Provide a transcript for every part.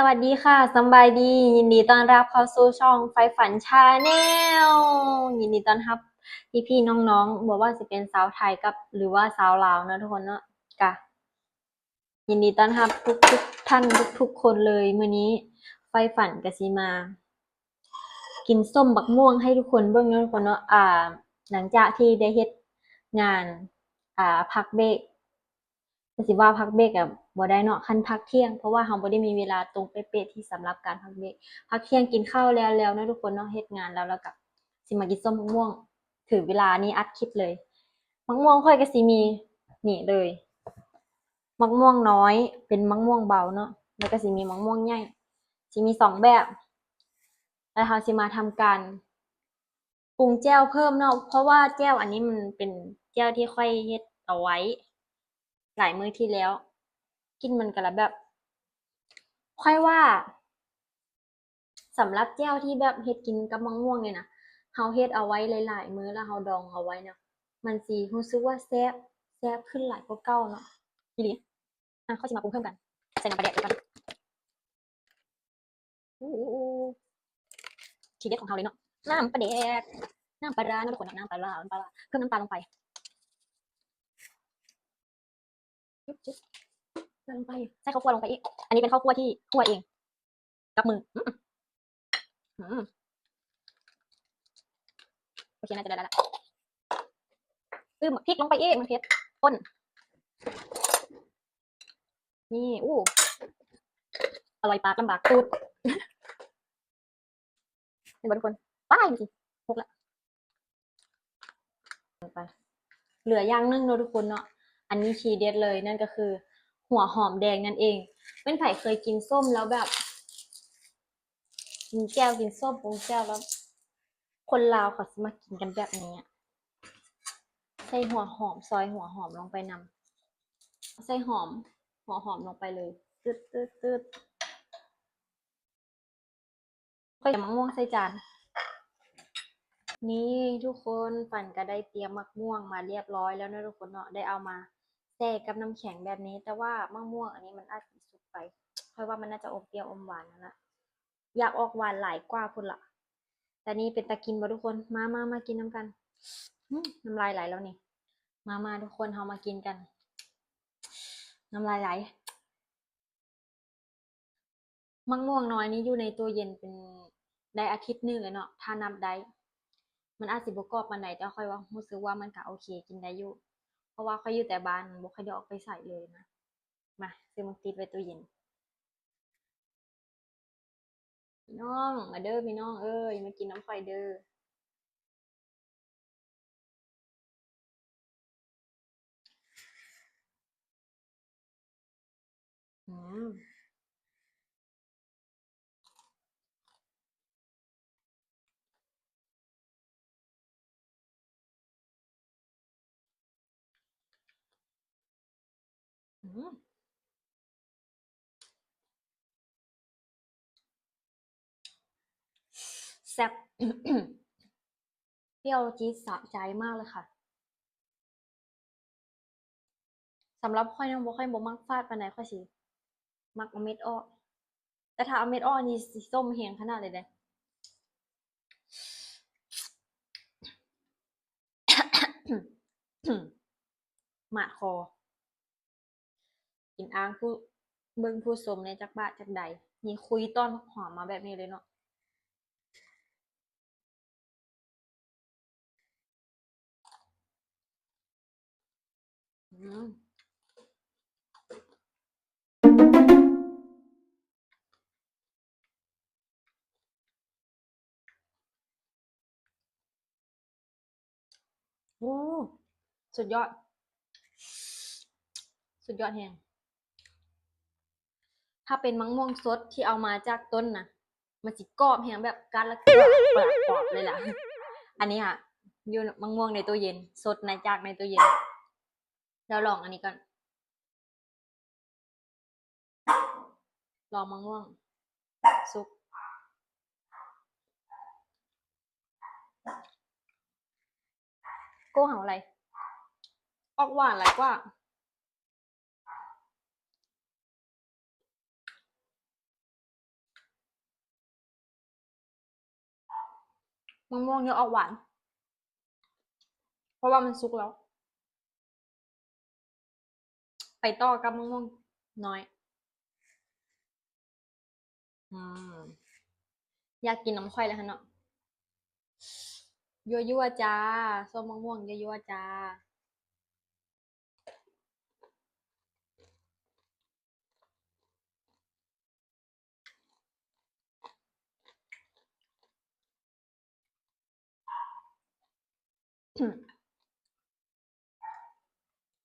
ສະຫວັດດີຄ່ະ ສຳບາຍດີ ຍິນດີຕ້ອນຮັບເຂົ້າສູ່ຊ່ອງໄຟຝັນ Channel ຍິນດີຕ້ອນຮັບພີ່ໆນ້ອງໆ ບໍ່ວ່າຊິເປັນຊາວໄທກັບ ຫຼືວ່າຊາວລາວເນາະທຸກຄົນເນາະ ກະ ຍິນດີຕ້ອນຮັບທຸກໆທ່ານທຸກໆຄົນເລີຍ. ມື້ນີ້ໄຟຝັນກະຊິມາກິນສົ້ມບັກມ່ວງໃຫ້ທຸກຄົນເບິ່ງເນາະທຸກຄົນເນາະ. ອ່າ ຫຼັງຈາກທີ່ໄດ້ເຮັດງານ ອ່າ ພັກເບກ ກະຊິວ່າພັກເບກກະບໍ່ໄດ້ເນາະ ຄັນພັກທ່ຽງ ເພາະວ່າເຮົາບໍ່ໄດ້ມີເວລາຕົງເປະໆທີ່ສຳລັບການພັກເບກ. ພັກທ່ຽງກິນເຂົ້າແລ້ວໆເນາະທຸກຄົນເນາະ ເຮັດງານແລ້ວ ແລ້ວກະຊິມາກິນສົ້ມບັກມ່ວງ ຖືເວລານີ້ອັດຄລິບເລີຍ. ບັກມ່ວງຂ້ອຍກະຊິມີນີ້ເລີຍ ໝາກມ່ວງນ້ອຍ ເປັນໝາກມ່ວງເບົາເນາະ ແລ້ວກະຊິມີໝາກມ່ວງໃຫຍ່ ຊິມີສອງແບບ. ແລ້ວເຮົາຊິມາທຳການປຸງແຈ່ວເພີ່ມເນາະ ເພາະວ່າແຈ່ວອັນນີ້ມັນເປັນແຈ່ວທີ່ຂ້ອຍເຮັດເອົາໄວ້ຫຼາຍມື້ທີ່ແລ້ວ ກິນມັນກະລະແບບ ຂ້ອຍວ່າ ສຳລັບແຈ່ວທີ່ແບບເຮັດກິນກັບໝາກມ່ວງນີ້ນະ ເຮົາເຮັດເອົາໄວ້ຫຼາຍໆມື້ ແລ້ວເຮົາດອງເອົາໄວ້ນະ ມັນຊິຮູ້ສຶກວ່າແຊບ ແຊບຂຶ້ນຫຼາຍກວ່າເກົ່າເນາະ ອີ່ຫຼີ. ອ່ະ ຂ້ອຍຊິມາປຸງເພີ່ມກັນ ໃສ່ນ້ຳປາແດກກ່ອນ. ໂອ້ ໂອ້ ໂອ້ ໂອ້ ທີເດັດຂອງເຮົາເລີຍເນາະ ນ້ຳປາແດກ ນ້ຳປາຮ້າເນາະທຸກຄົນເນາະ ນ້ຳປາຮ້າ ນ້ຳປາຮ້າ ເພີ່ມນ້ຳຕານລົງໄປ ຈຸບ ຈຸບ ໃສ່ລົງໄປ ໃສ່ເຂົ້າຂົ້ວລົງໄປອີກ ອັນນີ້ເປັນເຂົ້າຂົ້ວທີ່ຂົ້ວເອງກັບມື ອືມ ອືມ ໂອເຄ ໜ້າຈະໄດ້ແລ້ວລະ ຕື່ມໝາກພິກລົງໄປອີກ ມັນເຜັດ ຄົນ ນີ້ ອູ້ ອະລ່ອຍປາກລຳບາກຕູດ ເຫັນບໍ່ທຸກຄົນ? ວ້າຍ ມັນຊິຫົກລະ ໄປ ເຫຼືອຢ່າງໜຶ່ງເນາະທຸກຄົນເນາະ ອັນນີ້ທີເດັດເລີຍ ນັ້ນກະຄືຫົວຫອມແດງນັ້ນເອງ. ແມ່ນໃຜເຄີຍກິນສົ້ມແລ້ວແບບ ກິນແຈ່ວ ກິນສົ້ມ ປຸງແຈ່ວແລ້ວ ຄົນລາວເຂົາຊິມັກກິນກັນແບບນີ້ອະ ໃສ່ຫົວຫອມ ຊອຍຫົວຫອມລົງໄປນຳ ໃສ່ຫອມ ຫົວຫອມລົງໄປເລີຍ ຕຶດໆໆ ຂ້ອຍຈະມາງວງໃສ່ຈານ. ນີ້ທຸກຄົນ ຝັນກະໄດ້ຕຽມໝາກມ່ວງມາລຽບຮ້ອຍແລ້ວເນາະທຸກຄົນເນາະ ໄດ້ເອົາມາແຊ່ກັບນ້ຳແຂງແບບນີ້ ແຕ່ວ່າໝາກມ່ວງອັນນີ້ມັນອາດຊິສຸກໄປ ຂ້ອຍວ່າມັນໜ້າຈະອົມປຽວອົມຫວານຫັ້ນລະ ຢາກອອກຫວານຫຼາຍກວ່າພຸ້ນລະ. ແຕ່ນີ້ເປັນຕາກິນບໍ່ທຸກຄົນ? ມາ ມາ ມາກິນນຳກັນ. ອືມ ນ້ຳລາຍໄຫຼແລ້ວນີ້. ມາ ມາ ທຸກຄົນ ເຮົາມາກິນກັນ. ນ້ຳລາຍໄຫຼ. ໝາກມ່ວງນ້ອຍນີ້ຢູ່ໃນຕູ້ເຢັນເປັນໄດ້ອາທິດໜຶ່ງແລ້ວເນາະ ຖ້ານັບໄດ້. ມັນອາດຊິບໍ່ກອບປານໃດ ແຕ່ຂ້ອຍວ່າ ຮູ້ສຶກວ່າມັນກະໂອເຄ ກິນໄດ້ຢູ່ ເພາະວ່າຂ້ອຍຢູ່ແຕ່ບ້ານ ບໍ່ຄ່ອຍໄດ້ອອກໄປໃສເລີຍນະ. ມາ ຊື້ໝາກຕິດໄວ້ຕູ້ເຢັນ. ພີ່ນ້ອງ ມາເດີພີ່ນ້ອງເອີຍ ມາກິນນຳຂ້ອຍເດີ. ອືມ. ອືມ ແຊບ ປ່ຽວຈີດສະໃຈມາກເລີຍຄ່ະ. ສຳລັບຂ້ອຍນະ ບໍ່ ຂ້ອຍບໍ່ມັກຟາດປານໃດ ຂ້ອຍຊິມັກເອົາເມັດອອກ ແຕ່ຖ້າເອົາເມັດອອກນີ້ຊິສົ້ມແຮງຂະໜາດເລີຍເດ້. ໝາດຄໍ ກິນອ່າງຜູ້ ເບິ່ງຜູ້ຊົມແດ່ ຈັກບາດຈັກໃດ ນີ້ຄຸຍຕ້ອນຫອມມາແບບນີ້ເລີຍເນາະ. ອືມ ໂອ້ ສຸດຍອດ ສຸດຍອດແຮງ. ຖ້າເປັນໝາກມ່ວງສົດທີ່ເອົາມາຈາກຕົ້ນນະ ມັນຊິກອບແຮງ ແບບກັດແລ້ວຄືແບບກອບເລີຍລະ. ອັນນີ້ຫະ ຢູ່ໝາກມ່ວງໃນຕູ້ເຢັນ ສົດໃນ ຈາກໃນຕູ້ເຢັນ. ແລ້ວລອງອັນນີ້ກ່ອນ ລອງໝາກມ່ວງສຸກ. ໂກເຮົາໄຫຼ ອອກຫວານຫຼາຍກວ່າ. ມະມ່ວງຍັງອອກຫວານ ເພາະວ່າມັນສຸກແລ້ວ. ໄປຕໍ່ກັບມະມ່ວງນ້ອຍ. ອືມ ຢາກກິນນຳຂ້ອຍແລ້ວຫັ້ນເນາະ. ຍົວໆ ຈ້າ ສົ້ມມະມ່ວງ ຍົວໆ ຈ້າ.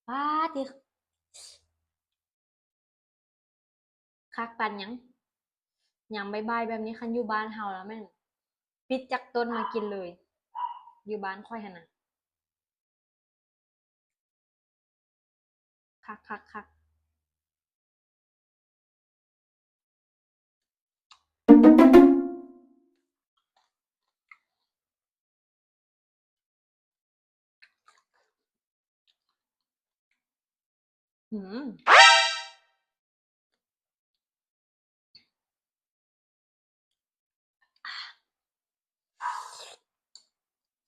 ປາດຕິ ຄັກປານຫຍັງ. ຍາມບ່າຍໆ ແບບນີ້ ຄັນຢູ່ບ້ານເຮົາລະແມ່ນປິດຈັກຕົ້ນມາກິນເລີຍ ຢູ່ບ້ານຂ້ອຍຫັ້ນນະ. ຄັກໆໆ. ອືມ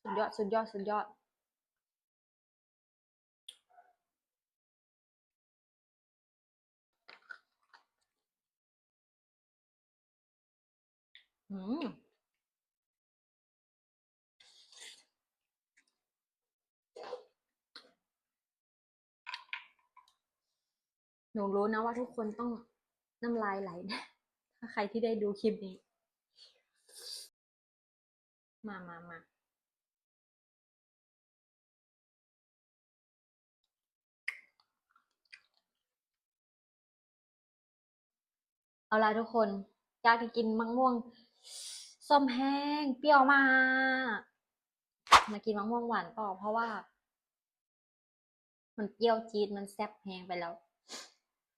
ສຸດຍອດ ສຸດຍອດ ສຸດຍອດ. ອືມ ໜູຮູ້ນະວ່າທຸກຄົນຕ້ອງນ້ຳລາຍໄຫຼ ຖ້າໃຄທີ່ໄດ້ດູຄລິບນີ້. ມາ ມາ ມາ. ເອົາລະທຸກຄົນ ຈາກທີ່ກິນໝາກມ່ວງສົ້ມແຫ້ງ ປ່ຽວມາກ ມາກິນໝາກມ່ວງຫວານຕໍ່ ເພາະວ່າ ມັນປ່ຽວຈີດ ມັນແຊບແຮງໄປແລ້ວ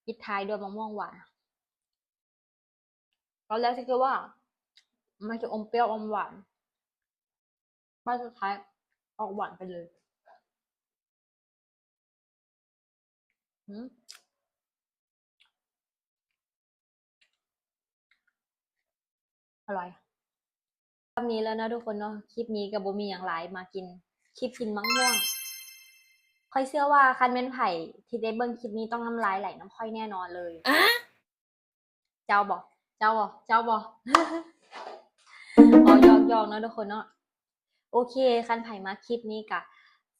ປິດທ້າຍດ້ວຍມະມ່ວງຫວານ. ຕອນແລກຊິຄິດວ່າມັນຈະອົມປ່ຽວອົມຫວານ ມາສຸດທ້າຍອອກຫວານໄປເລີຍ. ອືມ ອະລ່ອຍ. ສ່ຳນີ້ແລ້ວເນາະທຸກຄົນເນາະ ຄລິບນີ້ກໍບໍ່ມີຫຍັງຫຼາຍ ມາກິນ ຄລິບກິນໝາກມ່ວງ. ຂ້ອຍເຊື່ອວ່າຄັນແມ່ນໃຜທີ່ໄດ້ເບິ່ງຄລິບນີ້ຕ້ອງນ້ຳລາຍໄຫຼນຳຂ້ອຍແນ່ນອນເລີຍ. ເຈົ້າບໍ່? ເຈົ້າບໍ່? ເຈົ້າບໍ່? ເວົ້າຢອກໆ ເນາະທຸກຄົນເນາະ. ໂອເຄ ຄັນໃຜມັກຄລິບນີ້ກະ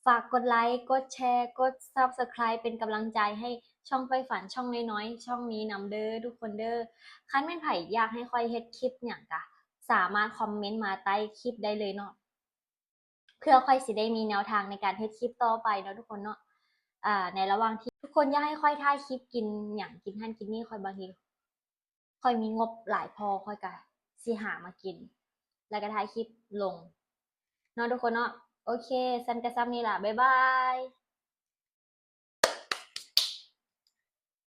ຝາກກົດໄລ ກົດແຊ ກົດ Subscribe ເປັນກຳລັງໃຈໃຫ້ຊ່ອງໄຟຝັນ ຊ່ອງນ້ອຍໆ ຊ່ອງນີ້ນຳເດີທຸກຄົນເດີ. ຄັນແມ່ນໃຜຢາກໃຫ້ຂ້ອຍເຮັດຄລິບຫຍັງກະສາມາດຄອມເມັນມາໃຕ້ຄລິບໄດ້ເລີຍເນາະ ເພື່ອຂ້ອຍຊິໄດ້ມີແນວທາງໃນການເຮັດຄລິບຕໍ່ໄປເນາະທຸກຄົນເນາະ. ອາ ໃນລະຫວ່າງທີ່ທຸກຄົນຢາກໃຫ້ຂ້ອຍຖ່າຍຄລິບກິນຫຍັງ ກິນຫັ້ນກິນນີ້ ຂ້ອຍບາງທີ ຂ້ອຍມີງົບຫຼາຍພໍ ຂ້ອຍກະຊິຫາມາກິນ ແລ້ວກະຖ່າຍຄລິບລົງເນາະທຸກຄົນເນາະ. ໂອເຄ ຊັ້ນກະສ່ຳນີ້ລະ ບາຍບາຍ.